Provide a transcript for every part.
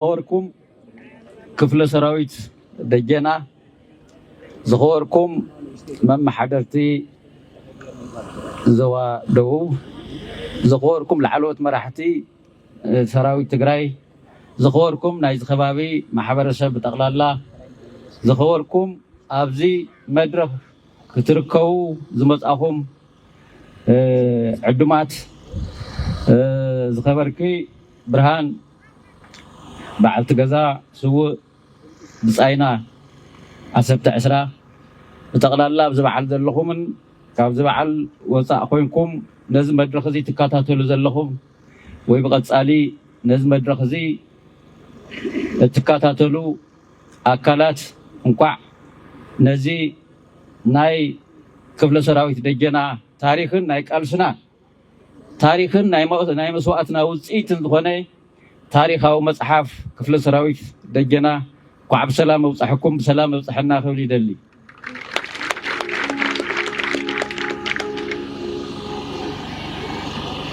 ዝኸበርኩም ክፍለ ሰራዊት ደጀና፣ ዝኸበርኩም መመሓደርቲ ዞባ ደቡብ፣ ዝኸበርኩም ላዕለዎት መራሕቲ ሰራዊት ትግራይ፣ ዝኸበርኩም ናይዚ ከባቢ ማሕበረሰብ ብጠቕላላ፣ ዝኸበርኩም ኣብዚ መድረኽ ክትርከቡ ዝመጻኹም ዕዱማት፣ ዝኸበርኪ ብርሃን በዓልቲ ገዛ ስውእ ብጻይና ዓሰርተ ዕስራ፣ ብጠቕላላ ኣብዚ በዓል ዘለኹምን ካብዚ በዓል ወጻእ ኮይንኩም ነዚ መድረኽ እዚ ትከታተሉ ዘለኹም ወይ ብቐጻሊ ነዚ መድረኽ እዚ እትከታተሉ ኣካላት፣ እንኳዕ ነዚ ናይ ክፍለ ሰራዊት ደጀና ታሪኽን ናይ ቃልስና ታሪኽን ናይ መ-፣ ናይ መስዋእትና ውጽኢትን ዝኾነ ታሪኻዊ መጽሓፍ ክፍለ ሰራዊት ደጀና እንኳዕ ብሰላም መብጻሕኩም ብሰላም መብጻሕና ክብል ይደሊ።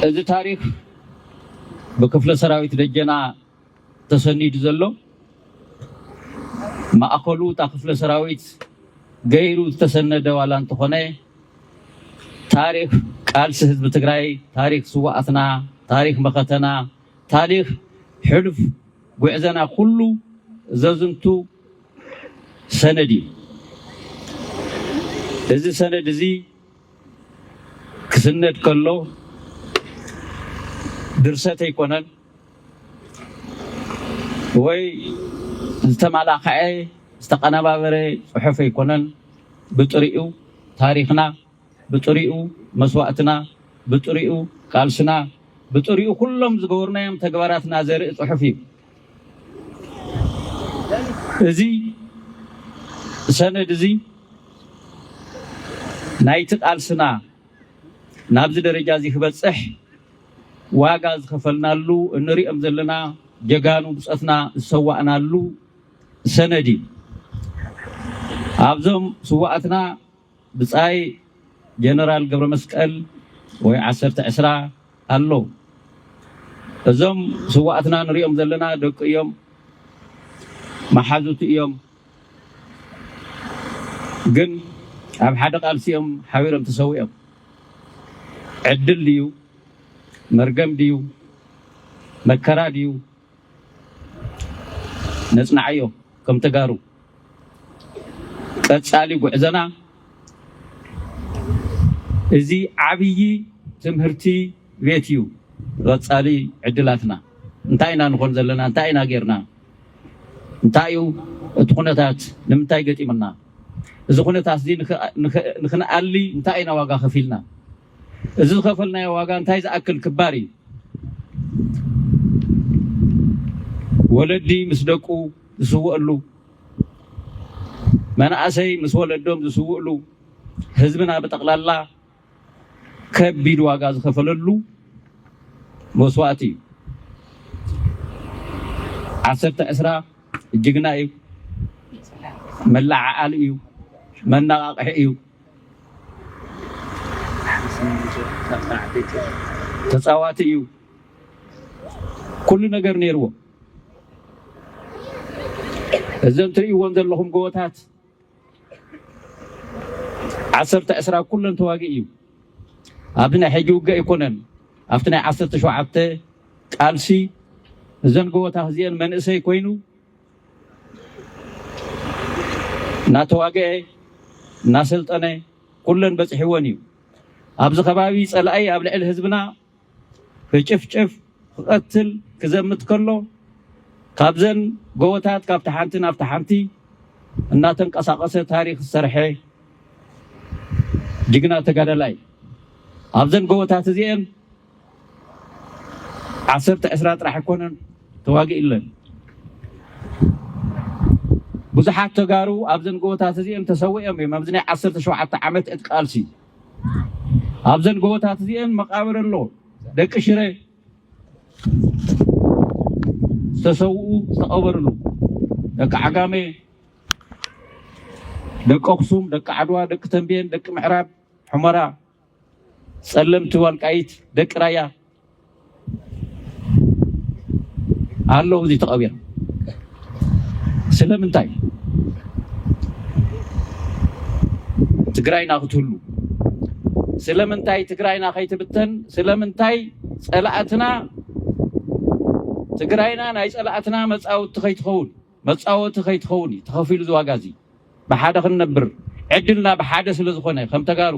እዚ ታሪኽ ብክፍለ ሰራዊት ደጀና ተሰኒዱ ዘሎ ማእኸሉ እታ ክፍለ ሰራዊት ገይሩ ዝተሰነደ ዋላ እንተኾነ፣ ታሪኽ ቃልሲ ህዝቢ ትግራይ፣ ታሪኽ ስዋኣትና፣ ታሪኽ መኸተና፣ ታሪኽ ሕሉፍ ጉዕዘና ኩሉ ዘዝንቱ ሰነድ እዩ። እዚ ሰነድ እዚ ክስነድ ከሎ ድርሰት ኣይኮነን ወይ ዝተመላኸዐ ዝተቐነባበረ ጽሑፍ ኣይኮነን። ብጥሪኡ ታሪኽና፣ ብጥሪኡ መስዋእትና፣ ብጥሪኡ ቃልስና፣ ብጥሪኡ ኩሎም ዝገበርናዮም ተግባራትና ዘርኢ ጽሑፍ እዩ። እዚ ሰነድ እዚ ናይቲ ቃልስና ናብዚ ደረጃ እዚ ክበጽሕ ዋጋ ዝኸፈልናሉ፣ እንሪኦም ዘለና ጀጋኑ ብጾትና ዝሰዋእናሉ ሰነድ እዩ። ኣብዞም ስዋእትና ብጻይ ጀነራል ገብረ መስቀል ወይ ዓሰርተ ዕስራ ኣሎ። እዞም ስዋእትና ንሪኦም ዘለና ደቂ እዮም፣ መሓዙት እዮም። ግን ኣብ ሓደ ቃልሲ እዮም ሓቢሮም ተሰዊኦም። ዕድል ድዩ? መርገም ድዩ? መከራ ድዩ? ነጽንዓዮ ከም ተጋሩ። ቀጻሊ ጉዕዘና እዚ ዓብዪ ትምህርቲ ቤት እዩ። ቀጻሊ ዕድላትና እንታይ ኢና ንኾን ዘለና? እንታይ ኢና ጌርና? እንታይ እዩ እቲ ኩነታት? ንምንታይ ገጢሙና? እዚ ኩነታት እዚ ንኽ-፣ ንኽ-፣ ንኽንኣሊ እንታይ ኢና ዋጋ ከፊልና? እዚ ዝኸፈልናዮ ዋጋ እንታይ ዝኣክል ክባር እዩ? ወለዲ ምስ ደቁ ዝስወአሉ፣ መናእሰይ ምስ ወለዶም ዝስውእሉ፣ ህዝብና ብጠቕላላ ከቢድ ዋጋ ዝኸፈለሉ መስዋእቲ እዩ። ዓሰርተ ዕስራ ጅግና እዩ፣ መለዓዓሊ እዩ፣ መነቓቕሒ እዩ፣ ተጻዋቲ እዩ። ኩሉ ነገር ነይርዎ። እዘን ትርእይዎን ዘለኹም ጎቦታት ዓሰርተ ዕስራ ኩለን ተዋጊኡ እዩ። ኣብዚ ናይ ሕጂ ውግእ ኣይኮነን። ኣብቲ ናይ ዓሰርተ ሸውዓተ ቃልሲ እዘን ጎቦታት እዚአን መንእሰይ ኮይኑ እናተዋግአ እናሰልጠነ ኩለን በፂሕወን እዩ። ኣብዚ ከባቢ ፀላኢ ኣብ ልዕሊ ህዝብና ክጭፍጭፍ ክቐትል ክዘምት ከሎ ካብዘን ጎቦታት ካብቲ ሓንቲ ናብቲ ሓንቲ እናተንቀሳቐሰ ታሪኽ ዝሰርሐ ጅግና ተጋዳላይ። ኣብዘን ጎቦታት እዚአን ዓሰርተ ዕስራ ጥራሕ ኣይኮነን ተዋጊእለን። ብዙሓት ተጋሩ ኣብዘን ጎቦታት እዚአን ተሰዊኦም እዮም። ኣብዚ ናይ ዓሰርተ ሸውዓተ ዓመት እቲ ቃልሲ ኣብዘን ጎቦታት እዚአን መቃብር ኣሎ። ደቂ ሽረ ዝተሰውኡ ዝተቐበርሉ፣ ደቂ ዓጋመ፣ ደቂ ኣኽሱም፣ ደቂ ዓድዋ፣ ደቂ ተንቤን፣ ደቂ ምዕራብ ሑመራ፣ ጸለምቲ ዋልቃይት፣ ደቂ ራያ ኣለዉ እዚ ተቐቢሮም። ስለምንታይ ትግራይና ክትህሉ? ስለምንታይ ትግራይና ከይትብተን? ስለምንታይ ጸላእትና ትግራይና ናይ ጸላእትና መጻወቲ ከይትኸውን፣ መጻወቲ ከይትኸውን እዩ ተኸፊሉ እዚ ዋጋ እዚ። ብሓደ ክንነብር ዕድልና ብሓደ ስለ ዝኾነ ከም ተጋሩ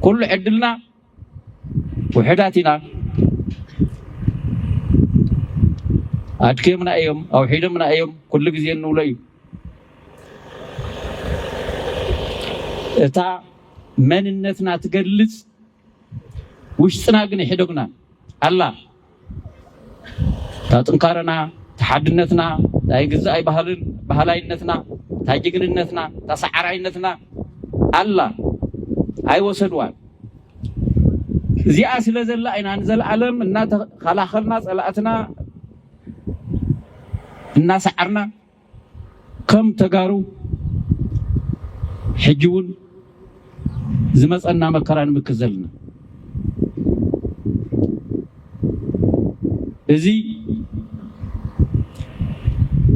ኩሉ ዕድልና ውሕዳት ኢና። ኣድክዮምና እዮም፣ ኣውሒዶምና እዮም፣ ኩሉ ግዜ እንብሎ እዩ። እታ መንነትና ትገልጽ ውሽጥና ግን ይሕደጉና ኣላ። እታ ጥንካረና፣ እታ ሓድነትና፣ እታ ግዛኣይ ባህልን ባህላይነትና፣ እታ ጅግንነትና፣ እታ ሰዓራይነትና ኣላ። ኣይወሰድዋን። እዚኣ ስለ ዘላ ኢና ንዘለኣለም እናተኸላኸልና ጸላእትና እናሰዓርና ከም ተጋሩ ሕጂ እውን ዝመፀና መከራ ንምክት ዘለና። እዚ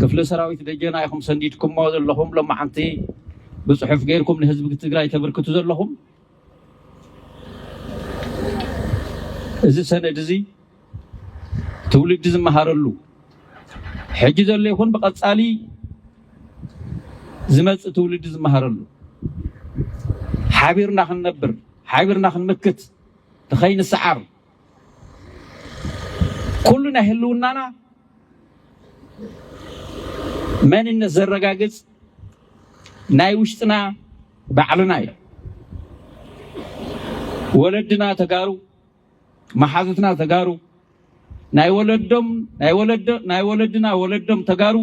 ክፍለ ሰራዊት ደጀና ኢኹም ሰንዲድኩሞ ዘለኹም፣ ሎማዓንቲ ብፅሑፍ ገይርኩም ንህዝቢ ትግራይ ተበርክቱ ዘለኹም። እዚ ሰነድ እዚ ትውልዲ ዝመሃረሉ፣ ሕጂ ዘሎ ይኹን ብቐጻሊ ዝመጽእ ትውልዲ ዝመሃረሉ፣ ሓቢርና ክንነብር፣ ሓቢርና ክንምክት፣ ንኸይንሰዓር፣ ኩሉ ናይ ህልውናና መንነት ዘረጋግጽ ናይ ውሽጥና ባዕልና እዩ። ወለድና ተጋሩ፣ መሓዙትና ተጋሩ፣ ናይ ወለዶም፣ ናይ ወለዶ-፣ ናይ ወለድና ወለዶም ተጋሩ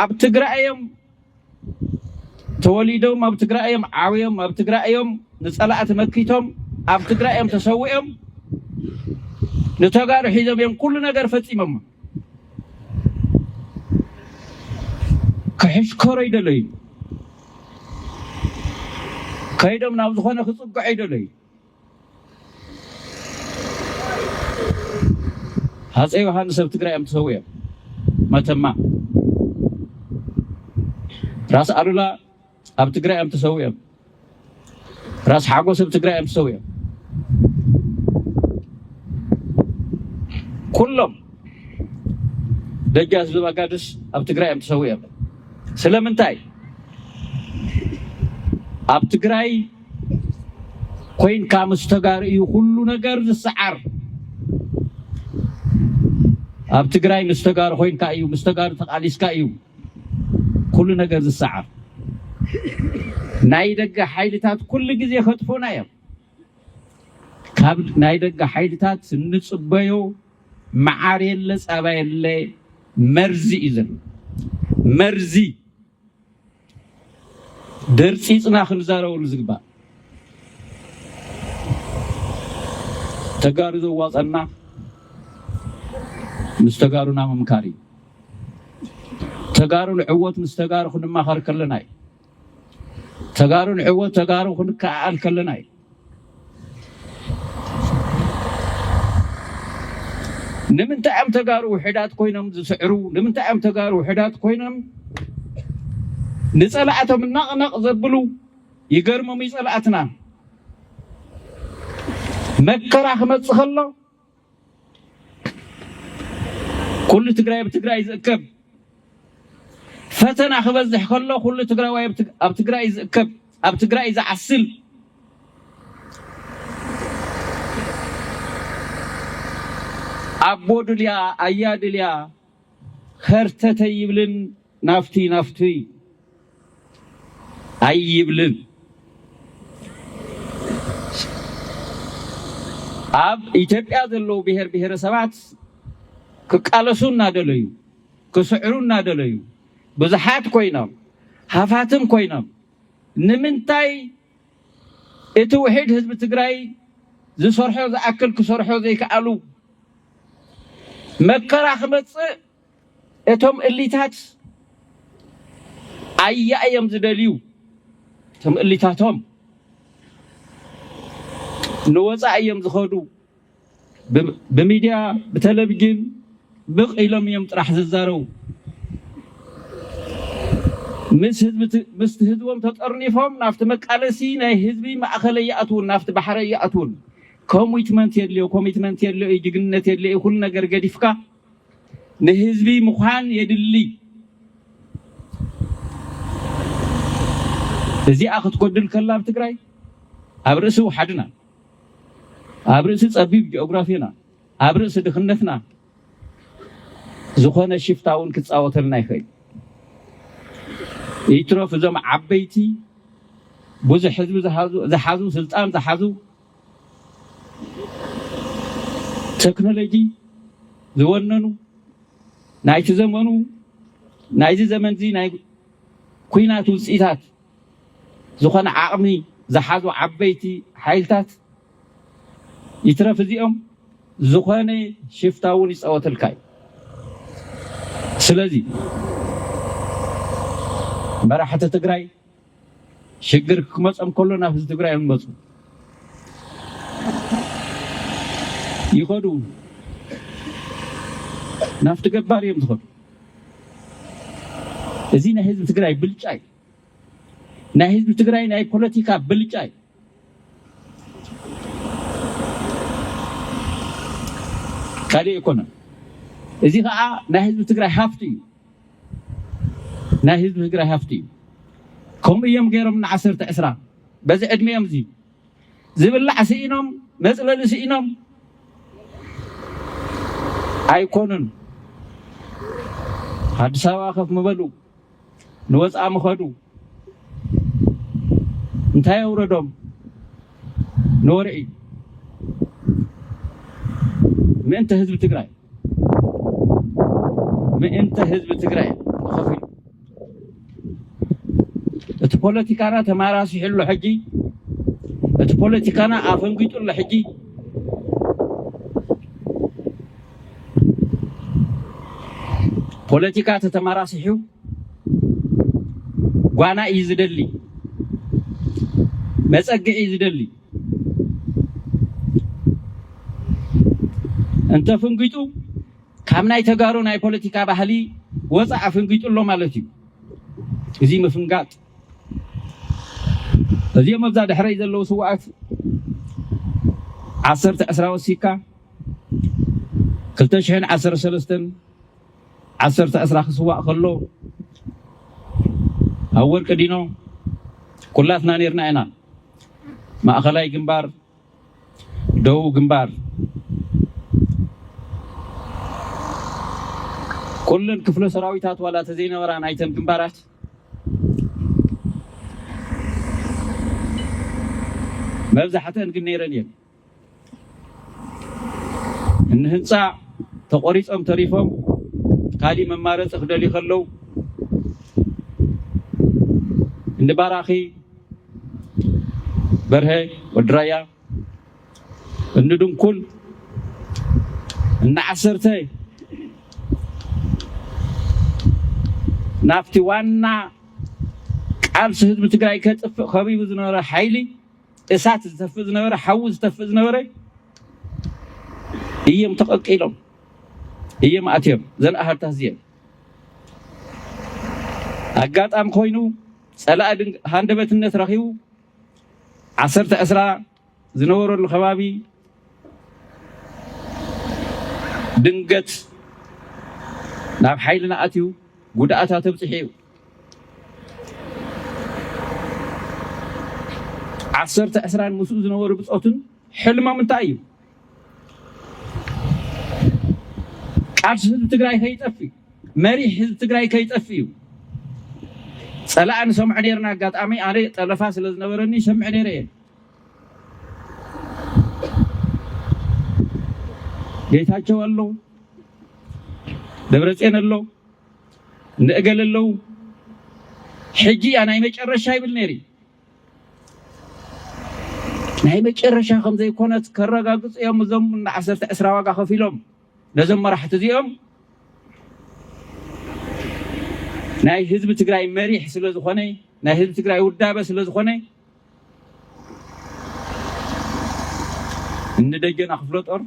ኣብ ትግራይ እዮም ተወሊዶም፣ ኣብ ትግራይ እዮም ዓብዮም፣ ኣብ ትግራይ እዮም ንጸላእቲ መኪቶም፣ ኣብ ትግራይ እዮም ተሰዊኦም፣ ንተጋሩ ሒዞም እዮም ኩሉ ነገር ፈጺሞም። ክሕሽከሮ ይደለዩ፣ ከይዶም ናብ ዝኾነ ክጽግዖ ይደለዩ። ሃፀይ ዮሃንስ ኣብ ትግራይ እዮም ተሰዊኦም። መተማ፣ ራስ ኣሉላ ኣብ ትግራይ እዮም ተሰዊኦም። ራስ ሓጎስ ኣብ ትግራይ እዮም ተሰዊኦም። ኩሎም ደጃዝማች ኣባጋድስ ኣብ ትግራይ እዮም ተሰዊኦም። ስለምንታይ? ኣብ ትግራይ ኮይንካ ምስ ተጋሩ እዩ ኩሉ ነገር ዝሰዓር። ኣብ ትግራይ ምስ ተጋሩ ኮይንካ እዩ፣ ምስ ተጋሩ ተቓሊስካ እዩ ኩሉ ነገር ዝሰዓር። ናይ ደገ ሓይልታት ኩሉ ግዜ ከጥፉና እዮም። ካብ ናይ ደገ ሓይልታት እንጽበዮ መዓር የለ፣ ጸባ የለ፣ መርዚ እዩ ዘሎ። መርዚ። ደርፂፅና ክንዛረበሉ ዝግባእ። ተጋሩ ዘዋፀና ምስ ተጋሩና ምምካር እዩ። ተጋሩ ንዕወት ምስ ተጋሩ ክንማኸር ከለና እዩ። ተጋሩ ንዕወት ተጋሩ ክንከኣል ከለና እዩ። ንምንታይ እዮም ተጋሩ ውሕዳት ኮይኖም ዝስዕሩ? ንምንታይ እዮም ተጋሩ ውሕዳት ኮይኖም ንጸላእቶም ነቕነቕ ዘብሉ? ይገርሞም እዩ ጸላእትና። መከራ ክመጽእ ከሎ ኩሉ ትግራይ ኣብ ትግራይ ዝእከብ፣ ፈተና ክበዝሕ ከሎ ኩሉ ትግራዋይ ኣብ ትግ-፣ ኣብ ትግራይ ዝእከብ፣ ኣብ ትግራይ ዝዓስል። ኣቦ ድልያ ኣያ ድልያ ኸርተተ ይብልን ናፍቲ ናፍቲ ኣይብልን። ኣብ ኢትዮጵያ ዘለዉ ብሔር ብሔረሰባት ክቃለሱ እናደለዩ፣ ክስዕሩ እናደለዩ፣ ብዙሓት ኮይኖም፣ ሃፋትም ኮይኖም፣ ንምንታይ እቲ ውሒድ ህዝቢ ትግራይ ዝሰርሖ ዝኣክል ክሰርሖ ዘይከኣሉ? መከራ ክመጽእ እቶም እሊታት ኣያ እዮም ዝደልዩ። እቶም እሊታቶም ንወፃኢ እዮም ዝኸዱ። ብ-፣ ብሚድያ፣ ብቴሌቪዥን፣ ብቕ ኢሎም እዮም ጥራሕ ዝዛረቡ። ምስ ህዝቢ ት-፣ ምስቲ ህዝቦም ተጠርኒፎም ናብቲ መቃለሲ ናይ ህዝቢ ማእኸል ኣይኣትውን፣ ናብቲ ባሕሪ ኣይኣትውን። ኮሚትመንት የድልዮ፣ ኮሚትመንት የድልዮ እዩ፣ ጅግንነት የድልዮ እዩ። ኩሉ ነገር ገዲፍካ ንህዝቢ ምዃን የድሊ። እዚኣ ክትጎድል ከላ ኣብ ትግራይ ኣብ ርእሲ ውሓድና፣ ኣብ ርእሲ ጸቢብ ጂኦግራፊና፣ ኣብ ርእሲ ድኽነትና ዝኾነ ሽፍታ እውን ክጻወተልና ይኽእል። ይትረፍ እዞም ዓበይቲ ብዙሕ ህዝቢ ዝሓዙ፣ ዝሓዙ፣ ስልጣን ዝሓዙ፣ ቴክኖሎጂ ዝወነኑ፣ ናይቲ ዘመኑ፣ ናይዚ ዘመንዚ ናይ ኲናት ውፅኢታት ዝኾነ ዓቕሚ ዝሓዙ ዓበይቲ ሓይልታት ይትረፍ እዚኦም ዝኾነ ሽፍታ እውን ይፃወተልካ እዩ። ስለዚ መራሕቲ ትግራይ ሽግር ክመፆም ከሎ ናብ ህዝቢ ትግራይ እዮም ዝመፁ። ይኸዱ፣ ናብቲ ገባር እዮም ዝኸዱ። እዚ ናይ ህዝቢ ትግራይ ብልጫ እዩ። ናይ ህዝቢ ትግራይ ናይ ፖለቲካ ብልጫ እዩ። ካልእ ኣይኮነን። እዚ ከዓ ናይ ህዝቢ ትግራይ ሃፍቲ እዩ። ናይ ህዝቢ ትግራይ ሃፍቲ እዩ። ከምኡ እዮም ገይሮም ንዓሰርተ ዕስራ በዚ ዕድሚኦም እዚ ዝብላዕ ስኢኖም፣ መፅለሊ ስኢኖም ኣይኮኑን። ኣዲስ ኣበባ ከፍ ምበሉ፣ ንወፃኢ ምኸዱ። እንታይ የውረዶም? ንወርዒ ምእንተ ህዝቢ ትግራይ፣ ምእንተ ህዝቢ ትግራይ ተኸፊሉ። እቲ ፖለቲካና ተማራሲሑ ኣሎ ሕጂ። እቲ ፖለቲካና ኣፈንጊጡ ኣሎ ሕጂ። ፖለቲካ ተተማራሲሑ ጓና እዩ ዝደሊ፣ መፀግዒ እዩ ዝደሊ። እንተፍንጊጡ ካብ ናይ ተጋሩ ናይ ፖለቲካ ባህሊ ወፃእ ኣፍንጊጡ ኣሎ ማለት እዩ። እዚ ምፍንጋጥ፣ እዚኦም ኣብዛ ድሕረይ ዘለዉ ስውኣት ዓሰርተ ዕስራ ወሲካ ክልተ ሽሕን ዓሰርተ ሰለስተን ዓሰርተ ዕስራ ክስዋእ ከሎ ኣብ ወርቂ ዲኖ ኩላትና ነይርና ኢና። ማእኸላይ ግንባር፣ ደቡብ ግንባር፣ ኩለን ክፍለ ሰራዊታት ዋላ ተዘይነበራ ናይተን ግንባራት መብዛሕተን ግን ነይረን እየን። እንህንፃ ተቆሪፆም ተሪፎም ካሊእ መማረፂ ክደልዩ ከለው እንባራኺ በርሀ ወዲ ራያ እንድንኩል እንዓሰርተ ናብቲ ዋና ቃልሲ ህዝቢ ትግራይ ከጥፍእ ከቢቡ ዝነበረ ሓይሊ፣ እሳት ዝተፍእ ዝነበረ፣ ሓዊ ዝተፍእ ዝነበረ እዮም ተቐቂሎም እዮም ኣትዮም። ዘን ኣሃድታት እዚአን ኣጋጣሚ ኮይኑ ፀላኢ ድን-፣ ሃንደበትነት ረኺቡ ዓሰርተ ዕስራ ዝነበረሉ ከባቢ ድንገት ናብ ሓይልና ኣትዩ ጉድኣታት ኣብፅሑ እዩ። ዓሰርተ ዕስራን ምስኡ ዝነበሩ ብፆትን ሕልሞም እንታይ እዩ? ቃልሲ ህዝቢ ትግራይ ከይጠፍእ፣ መሪሕ ህዝቢ ትግራይ ከይጠፍእ እዩ። ፀላእ ንሰምዖ ነይርና። ኣጋጣሚ ኣነ ጠለፋ ስለ ዝነበረኒ ይሰምዕ ነይረ እየ። ጌታቸው ኣሎ፣ ደብረፅዮን ኣሎ፣ ንእገለ ኣለዉ። ሕጂ እያ ናይ መጨረሻ ይብል ነይሩ። ናይ መጨረሻ ከም ዘይኮነት ከረጋግፁ እዮም እዞም እንዳ ዓሰርተ ዕስራ ዋጋ ከፊሎም ነዞም መራሕቲ እዚኦም። ናይ ህዝቢ ትግራይ መሪሕ ስለ ዝኾነ፣ ናይ ህዝቢ ትግራይ ውዳበ ስለ ዝኾነ፣ እኒ ደጀና ክፍለ ጦር፣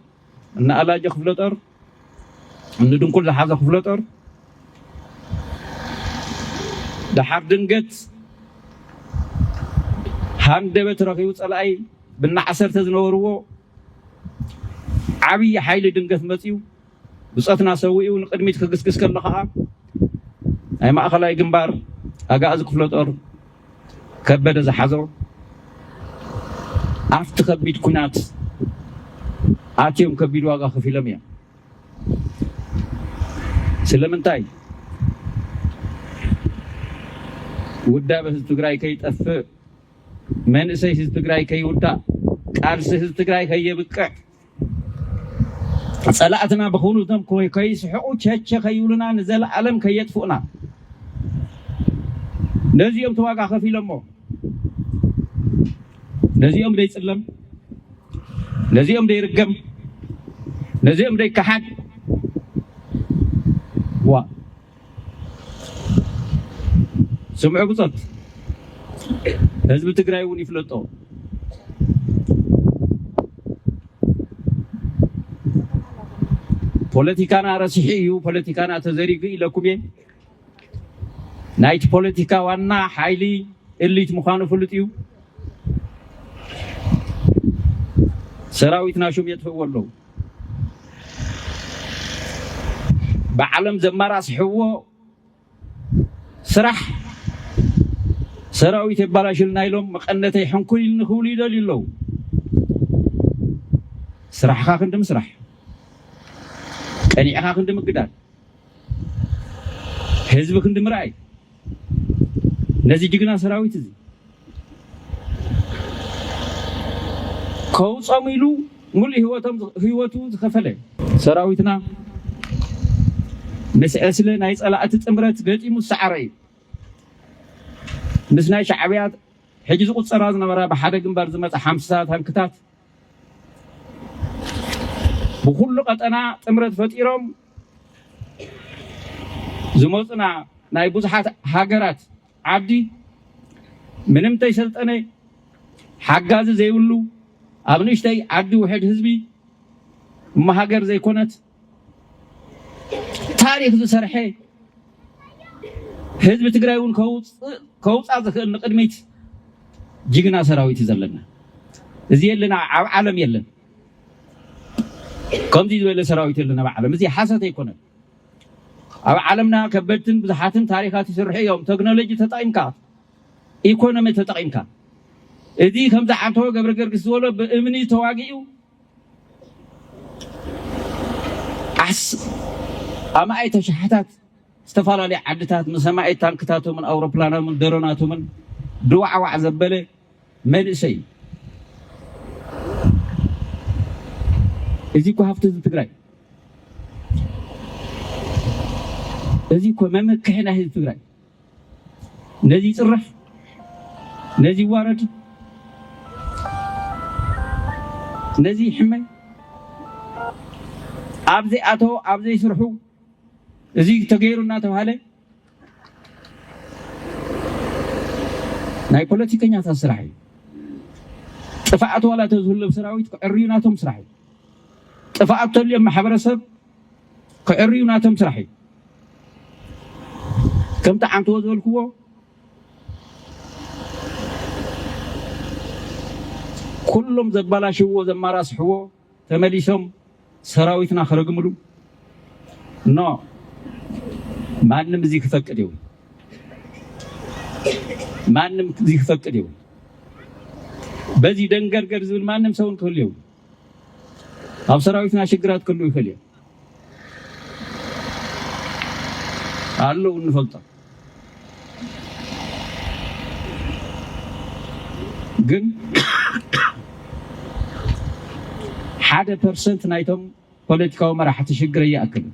እኒ ኣላጀ ክፍለ ጦር፣ ንድንኩል ዝሓዘ ክፍለ ጦር፣ ደሓር ድንገት ሃንደበት ረኺቡ ጸላኢ ብናዓሰርተ ዝነበርዎ ዓብዪ ሓይሊ ድንገት መጺኡ፣ ብጾትና ሰዊኡ ንቕድሚት ክግስግስ ከሎ ኸዓ፣ ናይ ማእኸላይ ግንባር ኣጋዚ ክፍለ ጦር ከበደ ዝሓዞ፣ ኣብቲ ከቢድ ኲናት ኣትዮም ከቢድ ዋጋ ከፊሎም እዮም። ስለምንታይ? ውዳበ ህዝቢ ትግራይ ከይጠፍእ፣ መንእሰይ ህዝቢ ትግራይ ከይውዳእ፣ ቃልሲ ህዝቢ ትግራይ ከየብቅዕ፣ ጸላእትና ብኽኑቶም ከይ-፣ ከይስሕቑ፣ ቸቸ ከይብሉና፣ ንዘለኣለም ከየጥፍኡና፣ ነዚኦም እቲ ዋጋ ከፊሎሞ። ነዚኦም ደይጽለም፣ ነዚኦም ደይርገም፣ ነዚኦም ደይከሓድ። ዋ፣ ስምዑ ብጾት፣ ህዝቢ ትግራይ እውን ይፍለጦ። ፖለቲካና ረሲሑ እዩ፣ ፖለቲካና ተዘሪጉ ኢለኩም እየ። ናይቲ ፖለቲካ ዋና ሓይሊ እሊት ምዃኑ ፍሉጥ እዩ። ሰራዊትና ሹም የጥፍእዎ ኣለዉ። ብዓለም ዘመራስሕዎ ስራሕ ሰራዊት የባላሽልና ኢሎም መቐነተይ ሕንኩል ንክብሉ ይደልዩ ኣለዉ። ስራሕኻ ክንዲ ምስራሕ፣ ቀኒዕኻ ክንዲ ምግዳል፣ ህዝቢ ክንዲ ምርኣይ፣ ነዚ ጅግና ሰራዊት እዚ ከውጾም ኢሉ ሙሉእ ህይወቶም፣ ህይወቱ ዝኸፈለ ሰራዊትና ምስ ዕስለ ናይ ጸላእቲ ጥምረት ገጢሙ ዝሰዓረ እዩ። ምስ ናይ ሻዕብያ ሕጂ ዝቁጸራ ዝነበራ ብሓደ ግንባር ዝመጻ ሓምሳ ታንክታት ብኩሉ ቀጠና ጥምረት ፈጢሮም ዝመጹና ናይ ብዙሓት ሃገራት ዓዲ ምንም ተይሰልጠነ ሓጋዚ ዘይብሉ ኣብ ንእሽተይ ዓዲ ውሕድ ህዝቢ እሞ ሃገር ዘይኮነት ታሪኽ ዝሰርሐ ህዝቢ ትግራይ እውን ከውፅእ፣ ከውፃእ ዝኽእል ንቅድሚት ጅግና ሰራዊት እዩ ዘለና። እዚ የለና፣ ኣብ ዓለም የለን። ከምዚ ዝበለ ሰራዊት የለን ኣብ ዓለም። እዚ ሓሰት ኣይኮነን። ኣብ ዓለምና ከበድትን ብዙሓትን ታሪኻት ይስርሑ እዮም። ቴክኖሎጂ ተጠቒምካ፣ ኢኮኖሚ ተጠቒምካ፣ እዚ ከምዚ ዓንተወ ገብረ ገርግስ ዝበሎ ብእምኒ ተዋጊኡ ዓስ-፣ ኣማኢት ኣሽሓታት ዝተፈላለያ ዓድታት ምስ ኣማኢት ታንክታቶምን ኣውሮፕላኖምን ድሮናቶምን ድዋዕዋዕ ዘበለ መንእሰይ እዩ። እዚ እኮ ሃፍቲ ህዝቢ ትግራይ፣ እዚ እኮ መመክሒ ናይ ህዝቢ ትግራይ። ነዚ ይፅረፍ፣ ነዚ ይዋረድ፣ ነዚ ይሕመ፣ ኣብ ዘይኣተዎ ኣብ ዘይስርሑ እዚ ተገይሩ እናተባሃለ ናይ ፖለቲከኛታት ስራሕ እዩ። ጥፍኣት ዋላ ተዝህሉ ሰራዊት ክዕርዩ ናቶም ስራሕ እዩ። ጥፍኣት ተልዮም ማሕበረሰብ ክዕርዩ ናቶም ስራሕ እዩ። ከምቲ ዓንተዎ ዝበልክዎ ኩሎም ዘባላሽዎ ዘማራስሕዎ ተመሊሶም ሰራዊትና ክረግምሉ ኖ፣ ማንም እዚ ክፈቅድ ይብል፣ ማንም እዚ ክፈቅድ ይብል። በዚ ደንገርገር ዝብል ማንም ሰውን ክህሉ ይብል። ኣብ ሰራዊትና ሽግራት ክህሉ ይኽእል እዮም፣ ኣለዉ እንፈልጦም። ግን ሓደ ፐርሰንት ናይቶም ፖለቲካዊ መራሕቲ ሽግር ኣይኣክልን።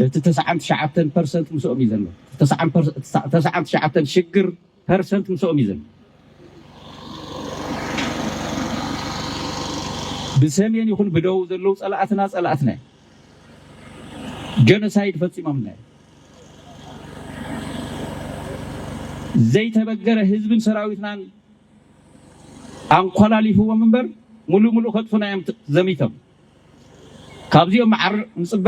እቲ ተስዓን ትሽዓተን ፐርሰንት ምስኦም እዩ ዘሎ። ተስዓን ፐርሰ-፣ ተስዓን ትሽዓተን ሽግር ፐርሰንት ምስኦም እዩ ዘሎ። ብሰሜን ይኹን ብደቡብ ዘለዉ ጸላእትና ጸላእትና እዮም። ጀኖሳይድ ፈጺሞምና እዮም። ዘይተበገረ ህዝብን ሰራዊትናን ኣንኮላሊፍዎም እምበር ሙሉእ ሙሉእ ከጥፉና እዮም ት-፣ ዘሚቶም። ካብዚኦም መዓር ንፅበ፣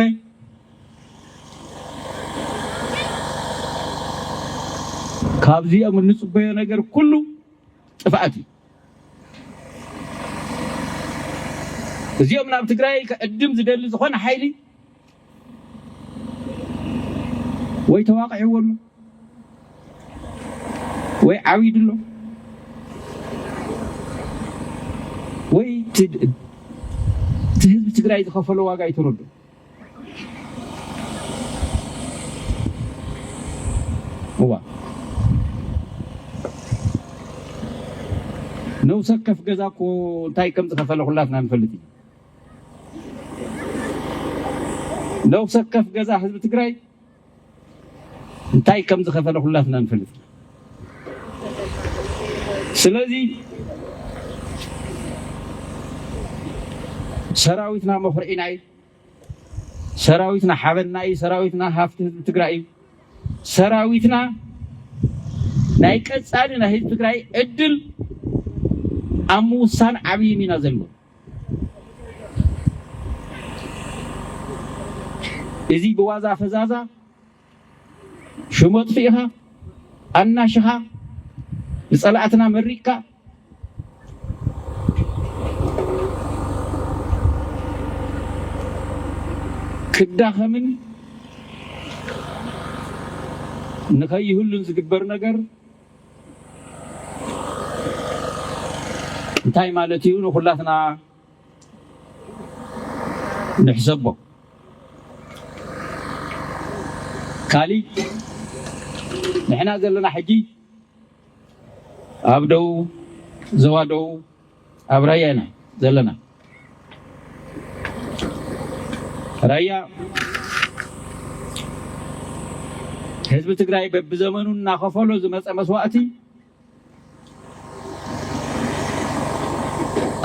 ካብዚኦም እንፅበዮ ነገር ኩሉ ጥፍኣት እዩ። እዚኦም ናብ ትግራይ ክዕድም ዝደሊ ዝኾነ ሓይሊ ወይ ተዋቂዕዎ ኣሎ ወይ ዓብይዱ ኣሎ ወይ እቲ ህዝቢ ትግራይ ዝኸፈሎ ዋጋ ይተረዱ። እዋ ነብሰ ከፍ ገዛ እኮ እንታይ ከም ዝኸፈለ ኩላትና ንፈልጥ እዩ። ነብሰ ከፍ ገዛ ህዝቢ ትግራይ እንታይ ከም ዝኸፈለ ኩላትና ንፈልጥ። ስለዚ ሰራዊትና መኹርዒና እዩ። ሰራዊትና ሓበንና እዩ። ሰራዊትና ሃፍቲ ህዝቢ ትግራይ እዩ። ሰራዊትና ናይ ቀፃሊ ናይ ህዝቢ ትግራይ ዕድል ኣብ ምውሳን ዓብዪ ሚና ዘለዎ። እዚ ብዋዛ ፈዛዛ ሽም ኣጥፊእኻ ኣናሽኻ ንፀላእትና መሪቕካ ክዳኸምን ንኸይህሉን ዝግበር ነገር እንታይ ማለት እዩ? ንኹላትና ንሕሰቦ። ካሊእ ንሕና ዘለና ሕጂ ኣብ ደቡብ፣ ዞባ ደቡብ ኣብ ራያ ኢና ዘለና። ራያ ህዝቢ ትግራይ በብዘመኑ እናኸፈሎ ዝመፀ መስዋእቲ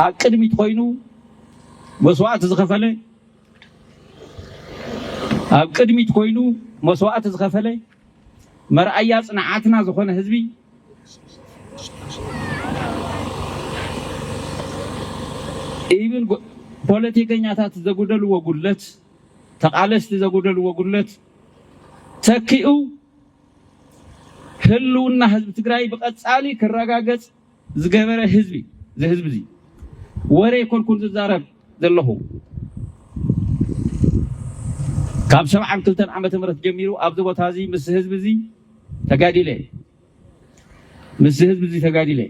ኣብ ቅድሚት ኮይኑ መስዋእቲ ዝኸፈለ ኣብ ቅድሚት ኮይኑ መስዋእቲ ዝኸፈለ መርኣያ ፅንዓትና ዝኾነ ህዝቢ ኢብን ፖለቲከኛታት ዘጉደልዎ ጉድለት ተቓለስቲ ዘጉደልዎ ጉድለት ተኪኡ ህልውና ህዝቢ ትግራይ ብቐፃሊ ክረጋገፅ ዝገበረ ህዝቢ እዚ ህዝቢ እዚ ወረ ይኮንኩን ዝዛረብ ዘለኹ ካብ ሰብዓን ክልተን ዓመተ ምህረት ጀሚሩ ኣብዚ ቦታ እዚ ምስ ህዝቢ እዚ ተጋዲለ ምስ ህዝቢ እዚ ተጋዲለ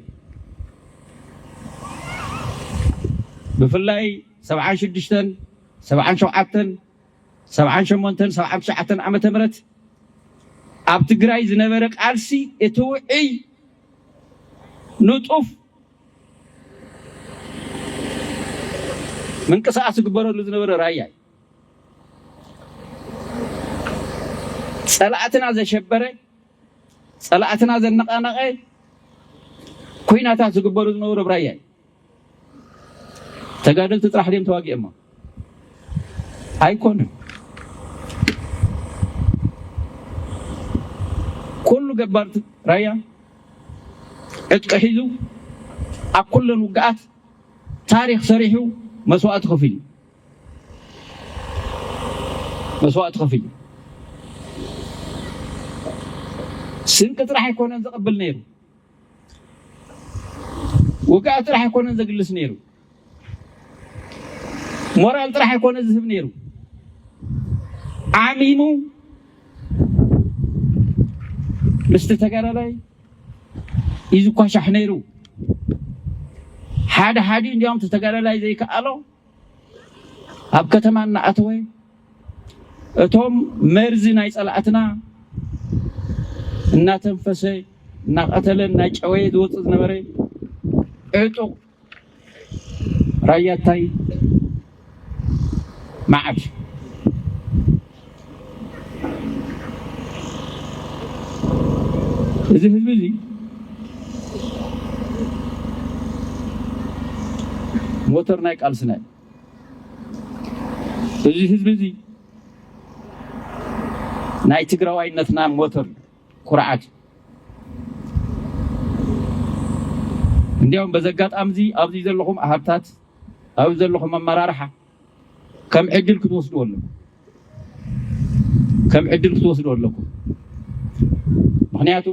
ብፍላይ ሰብዓን ሽዱሽተን ሰብዓን ሸውዓተን ሰብዓን ሸሞንተን ሰብዓን ትሽዓተን ዓመተ ምህረት ኣብ ትግራይ ዝነበረ ቃልሲ እቲ ውዕይ ንጡፍ ምንቅስቃስ ዝግበረሉ ዝነበረ ራያ እዩ። ፀላእትና ዘሸበረ ፀላእትና ዘነቃነቀ ኩናታት ዝግበሩ ዝነበሩ ኣብ ራያ እዩ። ተጋደልቲ ጥራሕ ድዮም ተዋጊኦሞ? ኣይኮኑን። ኩሉ ገባር ራያ ዕጥቂ ሒዙ ኣብ ኩለን ውግኣት ታሪኽ ሰሪሑ መስዋእቲ ከፊሉ መስዋእቲ ከፊሉ ስንቂ ጥራሕ ኣይኮነን ዘቐብል ነይሩ። ውግኣት ጥራሕ ኣይኮነን ዘግልስ ነይሩ። ሞራል ጥራሕ ኣይኮነን ዝህብ ነይሩ። ዓሚሙ ምስቲ ተጋዳላይ እዩ ዝኳሻሕ ነይሩ። ሓደ ሓደ እንዲያውም እቲ ተጋዳላይ ዘይከኣሎ ኣብ ከተማ እናኣተወ እቶም መርዚ ናይ ፀላእትና እናተንፈሰ እናቐተለ እናጨወየ ዝወፅእ ዝነበረ ዕጡቕ ራያታይ መዓት እዚ ህዝቢ እዚ ሞተር ናይ ቃልስና እዩ። እዚ ህዝቢ እዚ ናይ ትግራዋይነትና ሞተር ኩርዓት እዩ። እንዲያውም በዚ ኣጋጣሚ እዚ ኣብዚ ዘለኹም ኣሃብታት ኣብዚ ዘለኹም ኣመራርሓ ከም ዕድል ክትወስድዎ ኣለኩም። ከም ዕድል ክትወስድዎ ኣለኩም። ምኽንያቱ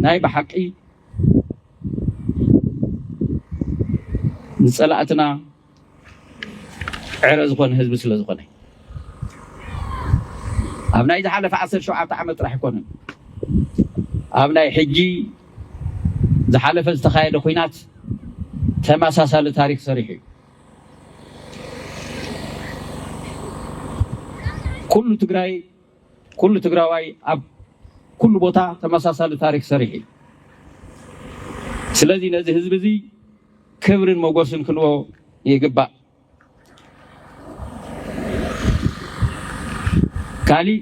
ናይ ብሓቂ ንጸላእትና ዕረ ዝኾነ ህዝቢ ስለ ዝኾነ፣ ኣብ ናይ ዝሓለፈ ዓሰርተ ሸውዓተ ዓመት ጥራሕ ኣይኮነን፣ ኣብ ናይ ሕጂ ዝሓለፈ ዝተኻየደ ኲናት ተመሳሳሊ ታሪኽ ሰሪሑ እዩ። ኩሉ ትግራይ፣ ኩሉ ትግራዋይ ኣብ ኩሉ ቦታ ተመሳሳሊ ታሪኽ ሰሪሑ እዩ። ስለዚ ነዚ ህዝቢ እዚ ክብርን መጎስን ክንቦ ይግባእ። ካሊእ፣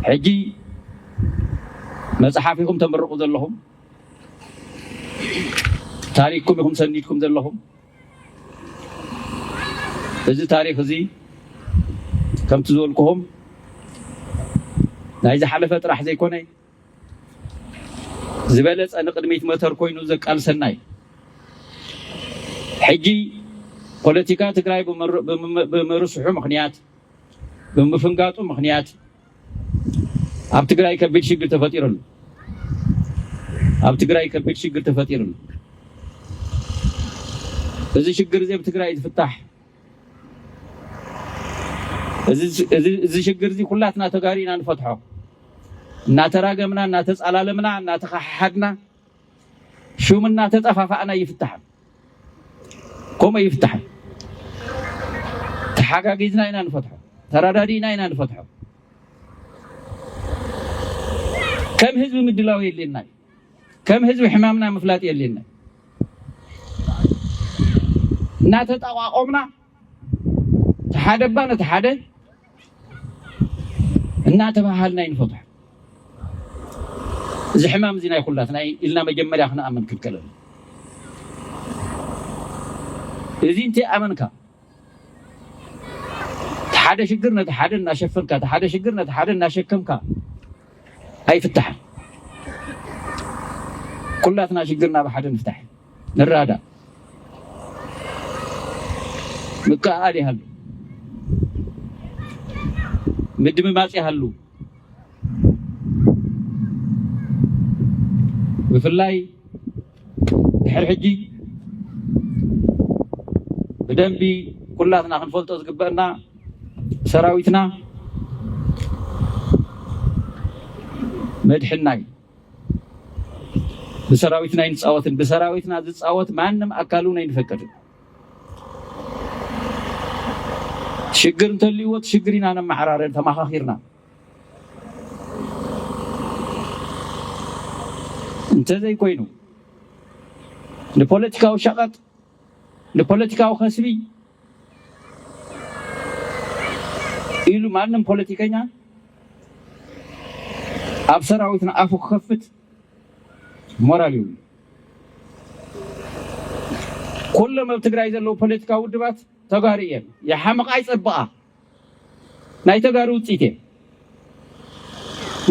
ሕጂ መፅሓፍ ኢኹም ተምርቑ ዘለኹም፣ ታሪኽኩም ኢኹም ሰኒድኩም ዘለኹም። እዚ ታሪኽ እዚ ከምቲ ዝበልኩኹም ናይ ዝሓለፈ ጥራሕ ዘይኮነ፣ ዝበለፀ ንቕድሚት መተር ኮይኑ ዘቃልሰና እዩ። ሕጂ ፖለቲካ ትግራይ ብምር-፣ ብምም-፣ ብምርስሑ ምኽንያት፣ ብምፍንጋጡ ምኽንያት ኣብ ትግራይ ከቢድ ሽግር ተፈጢሩ ኣሎ። ኣብ ትግራይ ከቢድ ሽግር ተፈጢሩ ኣሎ። እዚ ሽግር እዚ ኣብ ትግራይ ዝፍታሕ፣ እዚ፣ እዚ፣ እዚ ሽግር እዚ ኩላትና ተጋሩ ኢና ንፈትሖ። እናተራገምና፣ እናተጻላለምና፣ እናተኸሓድና፣ ሹም እናተጠፋፋእና ይፍታሕ። ከምኡ ይፍታሕ። ተሓጋጊዝና ኢና ንፈትሖ። ተረዳዲእና ኢና ንፈትሖ። ከም ህዝቢ ምድላው የድልየና እዩ። ከም ህዝቢ ሕማምና ምፍላጥ የድልየና እዩ። እናተጠቋቆምና፣ እቲ ሓደ እባ ነቲ ሓደ እናተባሃልና ይንፈትሖ። እዚ ሕማም እዚ ናይ ኩላትና እዩ ኢልና መጀመርያ ክንኣምን ክንከለል። እዚ እንተ ኣመንካ፣ እቲ ሓደ ሽግር ነቲ ሓደ እናሸፈንካ፣ እቲ ሓደ ሽግር ነቲ ሓደ እናሸከምካ ኣይፍታሕን። ኩላትና ሽግርና ብሓደ ንፍታሕ፣ ንራዳእ። ምክእኣል ይሃሉ፣ ምድምማፅ ይሃሉ። ብፍላይ ድሕሪ ሕጂ ብደንቢ ኩላትና ክንፈልጦ ዝግበአና፣ ሰራዊትና መድሕንና እዩ። ብሰራዊትና ኣይንፃወትን። ብሰራዊትና ዝፃወት ማንም ኣካል እውን ኣይንፈቅድን። ሽግር እንተልይዎ እቲ ሽግር ኢና ነመሓራረን ተመኻኺርና። እንተዘይኮይኑ ንፖለቲካዊ ሸቐጥ፣ ንፖለቲካዊ ከስቢ ኢሉ ማንም ፖለቲከኛ ኣብ ሰራዊትና ኣፉ ክኸፍት ሞራል ይብሉ። ኩሎም ኣብ ትግራይ ዘለዉ ፖለቲካዊ ውድባት ተጋሩ እየን። ይሓምቓ ይፀብቓ ናይ ተጋሩ ውፅኢት እየን።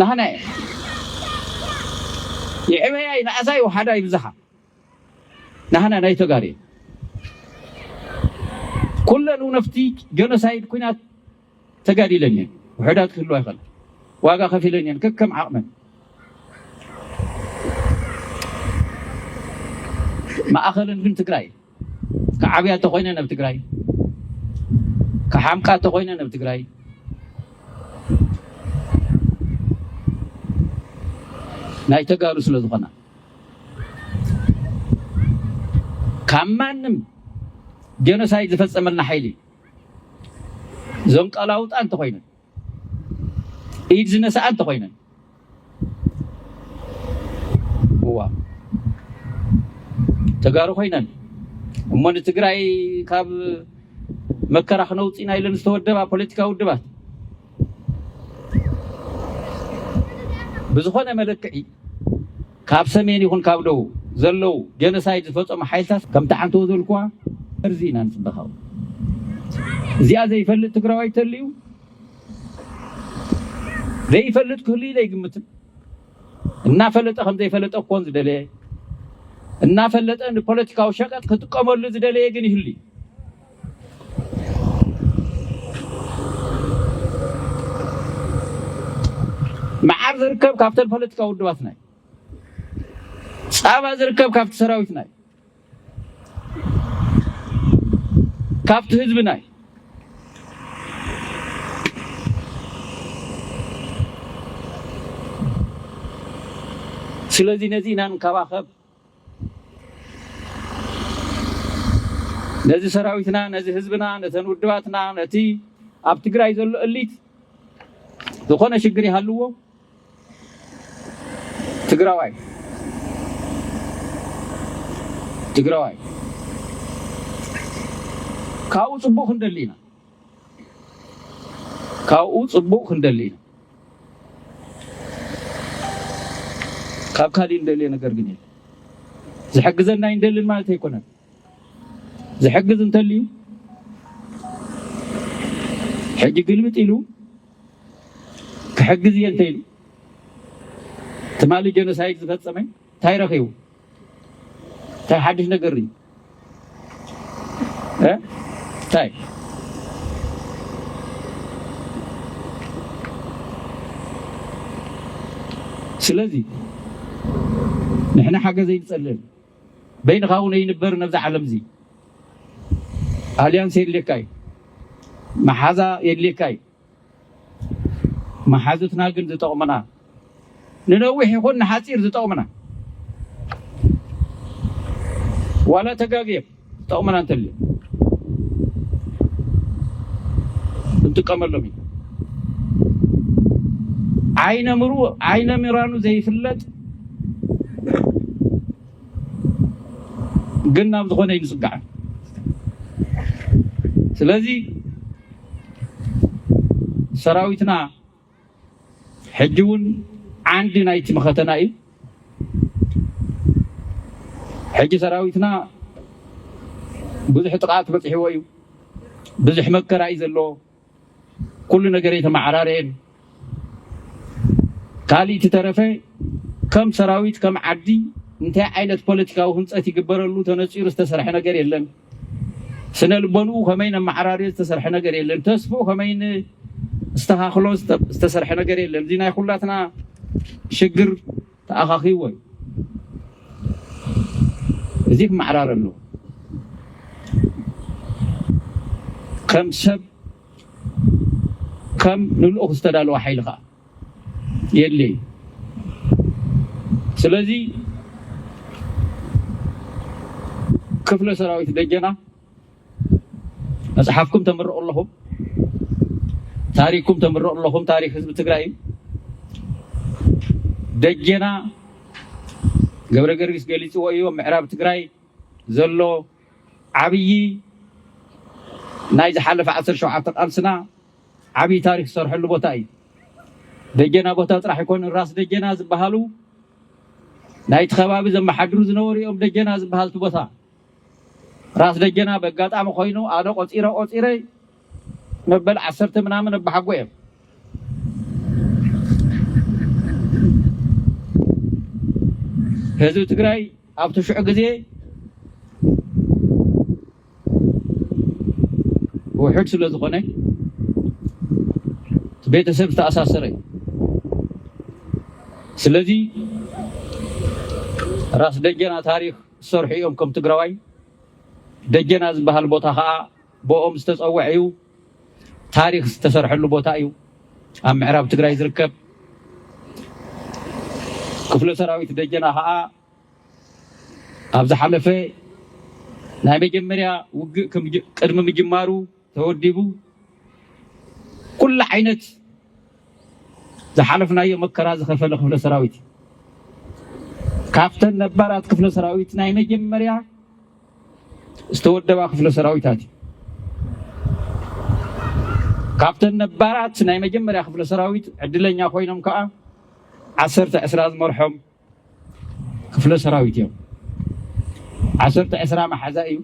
ናህና እየን። ይዕበያ ይንኣሳ ይውሓዳ ይብዝሓ ናህና ናይ ተጋሩ እየን። ኩለን እውን ኣብቲ ጀኖሳይድ ኩናት ተጋዲለን እየን። ውሑዳት ክህልዋ ይኽእላ። ዋጋ ከፊለን እየን ከከም ዓቕመን። ማእኸለን ግን ትግራይ። ክዓብያ ተኾይነን ኣብ ትግራይ፣ ክሓምቃ ተኾይነን ኣብ ትግራይ ናይ ተጋሩ ስለ ዝኾና ካብ ማንም ጀኖሳይድ ዝፈፀመልና ሓይሊ ዘንቀላውጣ እንተኾይነን ኢድ ዝነስኣ እንተኾይነን እዋ ተጋሩ ኮይነን እሞ ንትግራይ ካብ መከራ ክነውፅእና ኢለን ዝተወደባ ፖለቲካዊ ውድባት ብዝኾነ መለክዒ ካብ ሰሜን ይኹን ካብ ደቡብ ዘለዉ ጀኖሳይድ ዝፈፀሙ ሓይልታት ከምቲ ሓንተወ ዘልኩዋ መርዚ ኢና ንፅበኻው። እዚኣ ዘይፈልጥ ትግራዋይ ተልዩ ዘይፈልጥ ክህሉ ኢለ ይግምትን እናፈለጠ ከም ዘይፈለጠ ኮን ዝደለየ እናፈለጠ ንፖለቲካዊ ሸቀጥ ክጥቀመሉ ዝደለየ ግን ይህሉ እዩ። መዓር ዝርከብ ካብተን ፖለቲካዊ ውድባትና እዩ። ፃባ ዝርከብ ካብቲ ሰራዊትና እዩ። ካብቲ ህዝብና እዩ። ስለዚ ነዚ ኢና ንከባኸብ። ነዚ ሰራዊትና፣ ነዚ ህዝብና፣ ነተን ውድባትና፣ ነቲ ኣብ ትግራይ ዘሎ እሊት ዝኾነ ሽግር ይሃልዎ፣ ትግራዋይ ትግራዋይ ካብኡ ፅቡቅ ክንደሊ ኢና። ካብኡ ፅቡቅ ክንደሊ ኢና። ካብ ካሊእ እንደልየ ነገር ግን የለን። ዝሕግዘና ኣይንደልን ማለት ኣይኮነን። ዝሕግዝ እንተልዩ ሕጂ ግልብጥ ኢሉ ክሕግዝ እየ እንተኢሉ ትማሊ ጀኖሳይድ ዝፈፀመ እንታይ ረኺቡ? እንታይ ሓድሽ ነገር እዩ? እ? እንታይ? ስለዚ ንሕና ሓገዝ ኣይንጸልእን። በይንኻ እውን ኣይንበር ነብዛ ዓለም እዚ። ኣልያንስ የድልየካ እዩ። መሓዛ የድልየካ እዩ። መሓዙትና ግን ዝጠቕሙና፣ ንነዊሕ ይኹን ንሓጺር ዝጠቕሙና፣ ዋላ ተጋግዮም ዝጠቕሙና እንተልዮም ክንጥቀመሎም ኢና። ዓይነ ምሩ-፣ ዓይነ ምራኑ ዘይፍለጥ ግን ናብ ዝኾነ እዩ ዝጽጋዕ። ስለዚ ሰራዊትና ሕጂ እውን ዓንዲ ናይቲ መኸተና እዩ። ሕጂ ሰራዊትና ብዙሕ ጥቕዓት በፂሕዎ እዩ። ብዙሕ መከራ እዩ ዘለዎ። ኩሉ ነገር የተመዓራረየን። ካልእ ተረፈ ከም ሰራዊት፣ ከም ዓዲ እንታይ ዓይነት ፖለቲካዊ ህንፀት ይግበረሉ ተነፂሩ ዝተሰርሐ ነገር የለን። ስነ ልቦንኡ ከመይ ነመዓራርዮ ዝተሰርሐ ነገር የለን። ተስፍኡ ከመይ ንስተኻኽሎ ዝተ-፣ ዝተሰርሐ ነገር የለን። እዚ ናይ ኩላትና ሽግር ተኣኻኺብዎ እዩ። እዚ ክመዓራረ ኣለዎ። ከም ሰብ፣ ከም ንልኡኽ ዝተዳለወ ሓይሊ ከዓ የድልየ እዩ። ስለዚ ክፍለ ሰራዊት ደጀና መፅሓፍኩም ተምርቑ ኣለኹም፣ ታሪክኩም ተምርቑ ኣለኹም። ታሪክ ህዝቢ ትግራይ እዩ። ደጀና ገብረ ገርጊስ ገሊፅዎ እዩ። ኣብ ምዕራብ ትግራይ ዘሎ ዓብዪ ናይ ዝሓለፈ ዓሰርተ ሸውዓተ ቃልስና ዓብዪ ታሪክ ዝሰርሐሉ ቦታ እዩ። ደጀና ቦታ ጥራሕ ኣይኮነን፣ ራስ ደጀና ዝበሃሉ ናይቲ ከባቢ ዘመሓድሩ ዝነበሩ እዮም። ደጀና ዝበሃል እቲ ቦታ ራስ ደጀና በጋጣሚ ኮይኑ ኣነ ቆፂረ ቆፂረ መበል ዓሰርተ ምናምን ኣባሓጎ እዮም። ህዝቢ ትግራይ ኣብቲ ሽዑ ግዜ ውሑድ ስለ ዝኾነ እቲ ቤተሰብ ዝተኣሳሰረ እዩ። ስለዚ ራስ ደጀና ታሪክ ዝሰርሑ እዮም ከም ትግራዋይ። ደጀና ዝበሃል ቦታ ከዓ ብኦም ዝተፀውዐ እዩ። ታሪክ ዝተሰርሐሉ ቦታ እዩ። ኣብ ምዕራብ ትግራይ ዝርከብ ክፍለ ሰራዊት ደጀና ከዓ ኣብ ዝሓለፈ ናይ መጀመርያ ውግእ ክምጅ-፣ ቅድሚ ምጅማሩ ተወዲቡ ኩሉ ዓይነት ዝሓለፍናዮ መከራ ዝኸፈለ ክፍለ ሰራዊት፣ ካብተን ነባራት ክፍለ ሰራዊት ናይ መጀመርያ ዝተወደባ ክፍለ ሰራዊታት እዩ። ካብተን ነባራት ናይ መጀመርያ ክፍለ ሰራዊት ዕድለኛ ኮይኖም ከዓ ዓሰርተ ዕስራ ዝመርሖም ክፍለ ሰራዊት እዮም። ዓሰርተ ዕስራ መሓዛ እዩ።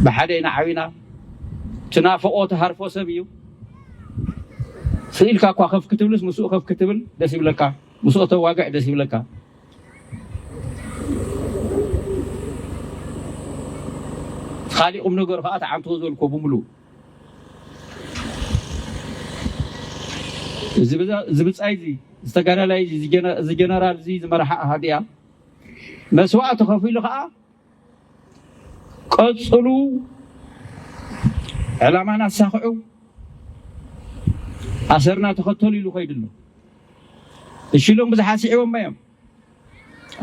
ብሓደ ኢና ዓቢና። ትናፍቆ ትሃርፎ ሰብ እዩ። ስኢልካ እኳ ከፍ ክትብልስ ምስኡ ከፍ ክትብል ደስ ይብለካ፣ ምስኡ ተዋግዕ ደስ ይብለካ። ካሊእ ቁም ነገር ከዓ ተዓንትዎ ዝበልኮ ብምሉእ እዚ ብፃይ እዚ ዝተጋዳላይ እዚ ጀነራል እዚ ዝመርሓ ኣሃድያ መስዋእቲ ከፊሉ ከዓ ቀፅሉ ዕላማና ኣሳኽዑ ኣሰርና ተኸተሉ ኢሉ ከይዱ ኣሎ። እሺ ኢሎም ብዙሓት ስዒቦም እዮም።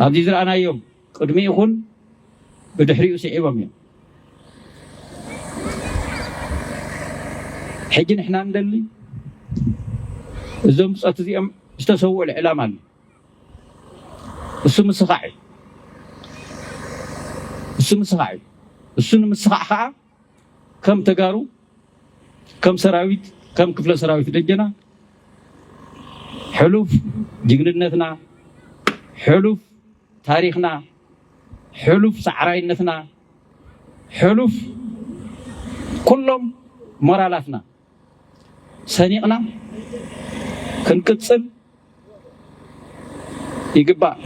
ኣብዚ ዝረኣናዮም ቅድሚ ይኹን ብድሕሪኡ ስዒቦም እዮም። ሕጂ ንሕና እንደሊ እዞም ብፆት እዚኦም ዝተሰውኡሉ ዕላማ ኣሎ። እሱ ምስኻዕ እዩ። እሱ ምስኻዕ እዩ። እሱ ንምስኻዕ ከዓ ከም ተጋሩ ከም ሰራዊት ከም ክፍለ ሰራዊት ደጀና ሕሉፍ ጅግንነትና፣ ሕሉፍ ታሪኽና፣ ሕሉፍ ሰዓራይነትና፣ ሕሉፍ ኩሎም ሞራላትና ሰኒቕና ክንቅፅል ይግባእ።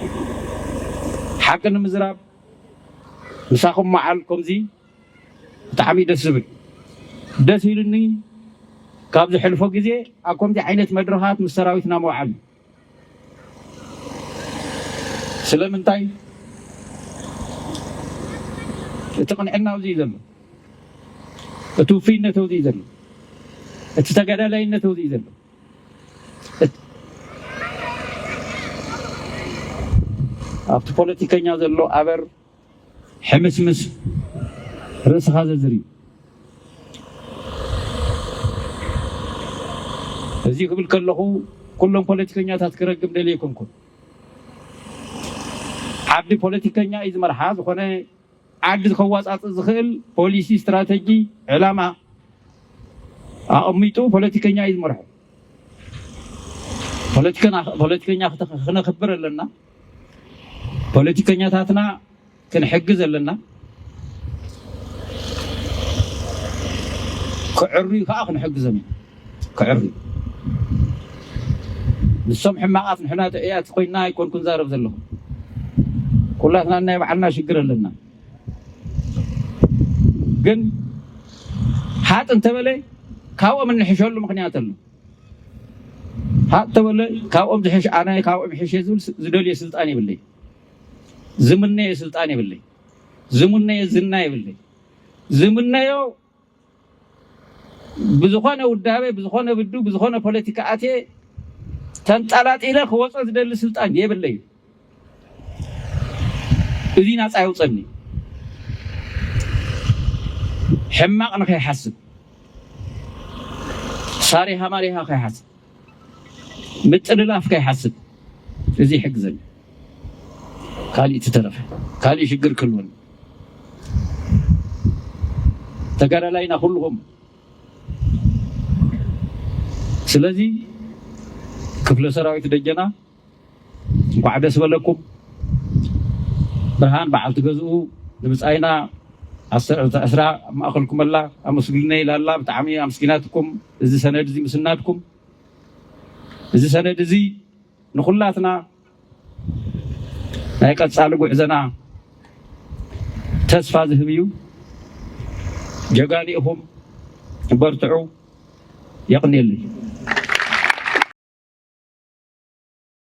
ሓቂ ንምዝራብ ምሳኹም መዓል ከምዚ ብጣዕሚ ደስ ዝብል ደስ ኢሉኒ። ካብ ዝሕልፎ ግዜ ኣብ ከምዚ ዓይነት መድረኻት ምስ ሰራዊትና ምውዓል እዩ። ስለምንታይ? እቲ ቅንዕና ኣብዚ እዩ ዘሎ፣ እቲ ውፍይነት ኣብዚ እዩ ዘሎ፣ እቲ ተጋዳላይነት ኣብዚ እዩ ዘሎ። ኣብቲ ፖለቲከኛ ዘሎ ኣበር ሕምስምስ ርእስኻ ዘዝር እዩ። እዚ ክብል ከለኹ ኩሎም ፖለቲከኛታት ክረግም ደልየ ኣይኮንኩን። ዓዲ ፖለቲከኛ እዩ ዝመርሓ። ዝኾነ ዓዲ ከዋፃፅእ ዝኽእል ፖሊሲ፣ ስትራተጂ፣ ዕላማ ኣቐሚጡ ፖለቲከኛ እዩ ዝመርሖ። ፖለቲከና ፖለቲከኛ ክተ- ክነኽብር ኣለና። ፖለቲከኛታትና ክንሕግዝ ኣለና። ክዕርዩ ከዓ ክንሕግዞም ኢና። ክዕርዩ ንሶም ሕማቓት ንሕና ጥዑያት ኮይንና ኣይኮንኩን ዛረብ ዘለኹ። ኩላትና ናይ ባዕልና ሽግር ኣለና። ግን ሃጥ እንተበለ ካብኦም እንሕሸሉ ምክንያት ኣሎ። ሃጥ ተበለ ካብኦም ዝሕሽ ኣነ ካብኦም ይሕሽ ዝብል ዝደልዮ ስልጣን የብለይ። ዝምነዮ ስልጣን የብለይ። ዝምነዮ ዝና የብለይ። ዝምነዮ ብዝኾነ ውዳበ፣ ብዝኾነ ብዱ፣ ብዝኾነ ፖለቲካ ኣትየ ተንጠላጢለ ክወጾ ዝደሊ ስልጣን የብለይ። እዚ ናጻ የውጸኒ። ሕማቕ ንኸይሓስብ፣ ሳሪሃ ማሪሃ ከይሓስብ፣ ምጥልላፍ ከይሓስብ፣ እዚ ይሕግዘኒ። ካሊእ ትተረፈ ካሊእ ሽግር ክህልወኒ ተጋዳላይና ኩልኹም። ስለዚ ክፍለ ሰራዊት ደጀና እንኳዕ ደስ በለኩም። ብርሃን በዓልቲ ገዝኡ ንብፃይና ዓሰርተ ዕስራ ኣብ ማእኸልኩም ኣላ ኣመስግልነ ኢላላ። ብጣዕሚ ኣመስጊናትኩም። እዚ ሰነድ እዚ ምስናድኩም እዚ ሰነድ እዚ ንኹላትና ናይ ቀፃሊ ጉዕዘና ተስፋ ዝህብ እዩ። ጀጋኑ ኢኹም፣ በርትዑ። የቕንየለይ።